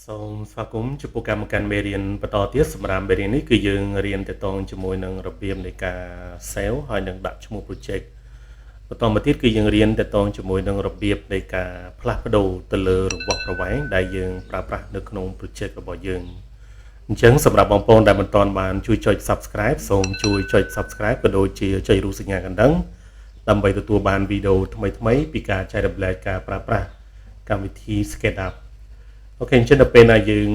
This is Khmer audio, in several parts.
សូមស្វាគមន៍ចំពោះកម្មកាន់មេរៀនបន្តទៀតសម្រាប់មេរៀននេះគឺយើងរៀនទាក់ទងជាមួយនឹងរបៀបនៃការ save ហើយនឹងដាក់ឈ្មោះ project បន្តមកទៀតគឺយើងរៀនទាក់ទងជាមួយនឹងរបៀបនៃការផ្លាស់ប្ដូរទៅលើរង្វាស់ប្រវែងដែលយើងប្រើប្រាស់នៅក្នុង project របស់យើងអញ្ចឹងសម្រាប់បងប្អូនដែលមិនទាន់បានជួយចុច Subscribe សូមជួយចុច Subscribe ក៏ដូចជាចុចរូបសញ្ញាកណ្ដឹងដើម្បីទទួលបានវីដេអូថ្មីៗពីការចែករំលែកការប្រើប្រាស់កម្មវិធី SketchUp OK អញ្ចឹងដល់ពេលណាយើង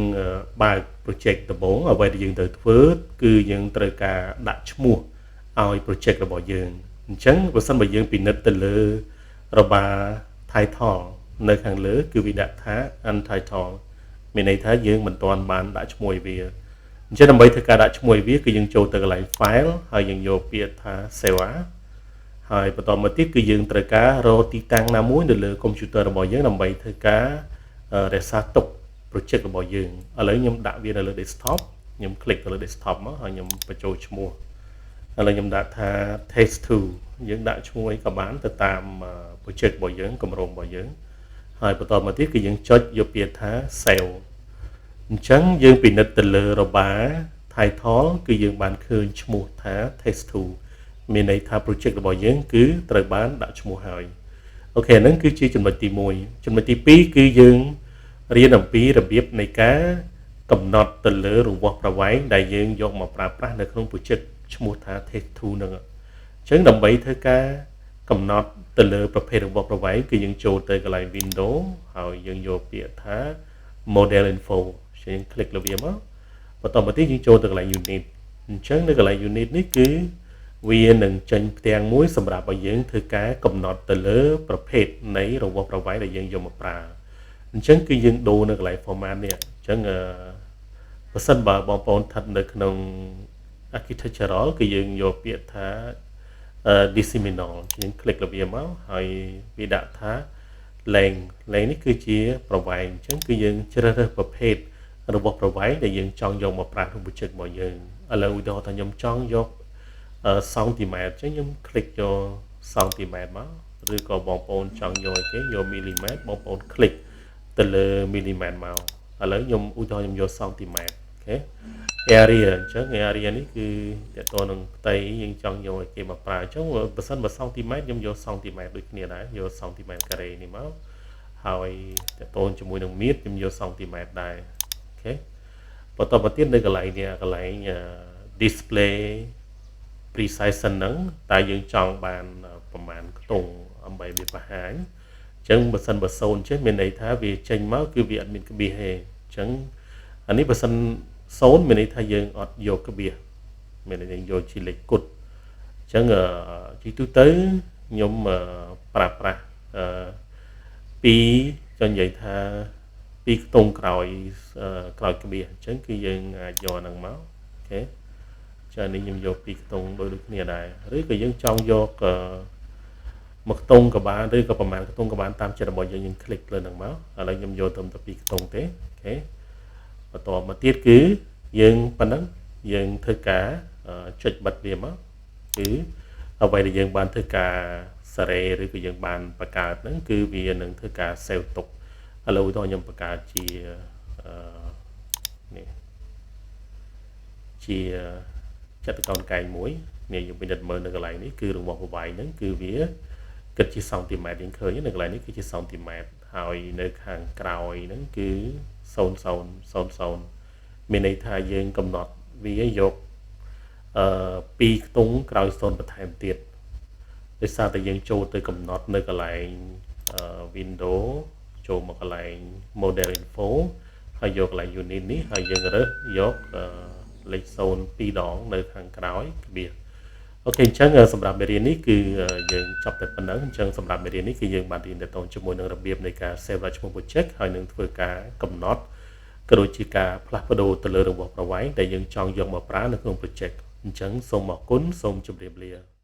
បើក project ដំបូងអ្វីដែលយើងត្រូវធ្វើគឺយើងត្រូវការដាក់ឈ្មោះឲ្យ project របស់យើងអញ្ចឹងបើសិនបើយើងពិនិត្យទៅលើរបា title នៅខាងលើគឺវាដាក់ថា untitled មានន័យថាយើងមិនទាន់បានដាក់ឈ្មោះឲ្យវាអញ្ចឹងដើម្បីធ្វើការដាក់ឈ្មោះឲ្យវាគឺយើងចូលទៅកន្លែង file ហើយយើងយកពាក្យថា save as ហើយបន្តមកទៀតគឺយើងត្រូវការរកទីតាំងណាមួយនៅលើ computer របស់យើងដើម្បីធ្វើការរក្សាទុក project របស់យើងឥឡូវខ្ញុំដាក់វានៅលើ desktop ខ្ញុំ click ទៅលើ desktop មកហើយខ្ញុំបញ្ចូលឈ្មោះឥឡូវខ្ញុំដាក់ថា test 2យើងដាក់ឈ្មោះអីក៏បានទៅតាម project របស់យើងគម្រោងរបស់យើងហើយបន្តមកទៀតគឺយើងចុចយកពាក្យថា save អញ្ចឹងយើងពិនិត្យទៅលើរបា title គឺយើងបានឃើញឈ្មោះថា test 2មានន័យថា project របស់យើងគឺត្រូវបានដាក់ឈ្មោះហើយ OK ហ្នឹងគឺជាចំណុចទី1ចំណុចទី2គឺយើងរៀនអំពីរបៀបនៃការកំណត់ទៅលើរង្វាស់ប្រវែងដែលយើងយកមកប្រើប្រាស់នៅក្នុង project ឈ្មោះថា test 2ហ្នឹងអញ្ចឹងដើម្បីធ្វើការកំណត់ទៅលើប្រភេទរង្វាស់ប្រវែងគឺយើងចូលទៅកន្លែង window ហើយយើងយកពាក្យថា model info យើង click លើវាមកបន្តមកទៀតយើងចូលទៅកន្លែង unit អញ្ចឹងនៅកន្លែង unit នេះគឺវានឹងចេញផ្ទាំងមួយសម្រាប់ឲ្យយើងធ្វើការកំណត់ទៅលើប្រភេទនៃរង្វាស់ប្រវែងដែលយើងយកមកប្រើអញ្ចឹងគឺយើងដូរនៅកន្លែង format នេះអញ្ចឹងអឺបើសិនបើបងប្អូនស្ថិតនៅក្នុង architectural គឺយើងយកពាក្យថា decimal យើង click លើវាមកហើយវាដាក់ថា length length នេះគឺជាប្រវែងអញ្ចឹងគឺយើងជ្រើសរើសប្រភេទរបស់ប្រវែងដែលយើងចង់យកមកប្រើក្នុង project របស់យើងឥឡូវឧទាហរណ៍ថាខ្ញុំចង់យកសង់ទីម៉ែត្រអញ្ចឹងខ្ញុំ click យកសង់ទីម៉ែត្រមកឬក៏បងប្អូនចង់យកអីគេយកមីលីម៉ែត្របងប្អូន click ទៅលើមីលីម៉ែត្រមកឥឡូវខ្ញុំឧទាហរណ៍ខ្ញុំយកសង់ទីម៉ែត្រ OK area អញ្ចឹង area នេះគឺតកតនឹងផ្ទៃយើងចង់យកឲ្យគេមកប្រើអញ្ចឹងបើសិនបើសង់ទីម៉ែត្រខ្ញុំយកសង់ទីម៉ែត្រដូចគ្នាដែរយកសង់ទីម៉ែត្រការ៉េនេះមកហើយតកតងជាមួយនឹងមៀតខ្ញុំយកសង់ទីម៉ែត្រដែរ OK បន្តមកទៀតនៅកន្លែងនេះកន្លែង display precision ហ្នឹងតើយើងចង់បានប្រមាណខ្ទង់ដើម្បីវាបង្ហាញអញ្ចឹងបើសិនបើ0ចេះមានន័យថាវាចេញមកគឺវាអត់មានក្បៀសទេអញ្ចឹងអានេះបើសិន0មានន័យថាយើងអត់យកក្បៀសមានន័យថាយកជាលេខគត់អញ្ចឹងជាទូទៅខ្ញុំប្រើប្រាស់អឺពីចង់និយាយថាពីខ្ទង់ក្រោយក្រោយក្បៀសអញ្ចឹងគឺយើងអាចយកអាហ្នឹងមក OK ចានេះខ្ញុំយកពីខ្ទង់ដូចដូចគ្នាដែរឬក៏យើងចង់យកមួយខ្ទង់ក៏បានឬក៏ប្រហែលខ្ទង់ក៏បានតាមចិត្តរបស់យើងយើង click លើហ្នឹងមកឥឡូវខ្ញុំយកត្រឹមតែពីរខ្ទង់ទេ OK បន្តមកទៀតគឺយើងប៉ុណ្ណឹងយើងធ្វើការចុចបិទវាមកគឺអ្វីដែលយើងបានធ្វើការសារ៉េឬក៏យើងបានបង្កើតហ្នឹងគឺវានឹងធ្វើការ save ទុកឥឡូវឧទាហរណ៍ខ្ញុំបង្កើតជាអឺនេះជាចតុកោណកែងមួយនេះយើងពិនិត្យមើលនៅកន្លែងនេះគឺរង្វាស់ប្រវែងហ្នឹងគឺវាគិតជាសង់ទីម៉ែត្រយើងឃើញនៅកន្លែងនេះគឺជាសង់ទីម៉ែត្រហើយនៅខាងក្រោយហ្នឹងគឺ0000មានន័យថាយើងកំណត់វាយកអឺពីរខ្ទង់ក្រោយ0បន្ថែមទៀតដោយសារតែយើងចូលទៅកំណត់នៅកន្លែង window ចូលមកកន្លែង model info ហើយយកកន្លែង unit នេះហើយយើងរើសយកលេខ0 2ដងនៅខាងក្រោយក្បៀស OK អញ្ចឹងសម្រាប់មេរៀននេះគឺយើងចប់តែប៉ុណ្ណឹងអញ្ចឹងសម្រាប់មេរៀននេះគឺយើងបានរៀនទាក់ទងជាមួយនឹងរបៀបនៃការ save ឈ្មោះ project ហើយនឹងធ្វើការកំណត់ក៏ដូចជាការផ្លាស់ប្ដូរទៅលើរង្វាស់ប្រវែងដែលយើងចង់យកមកប្រើនៅក្នុង project អញ្ចឹងសូមអរគុណសូមជម្រាបលា។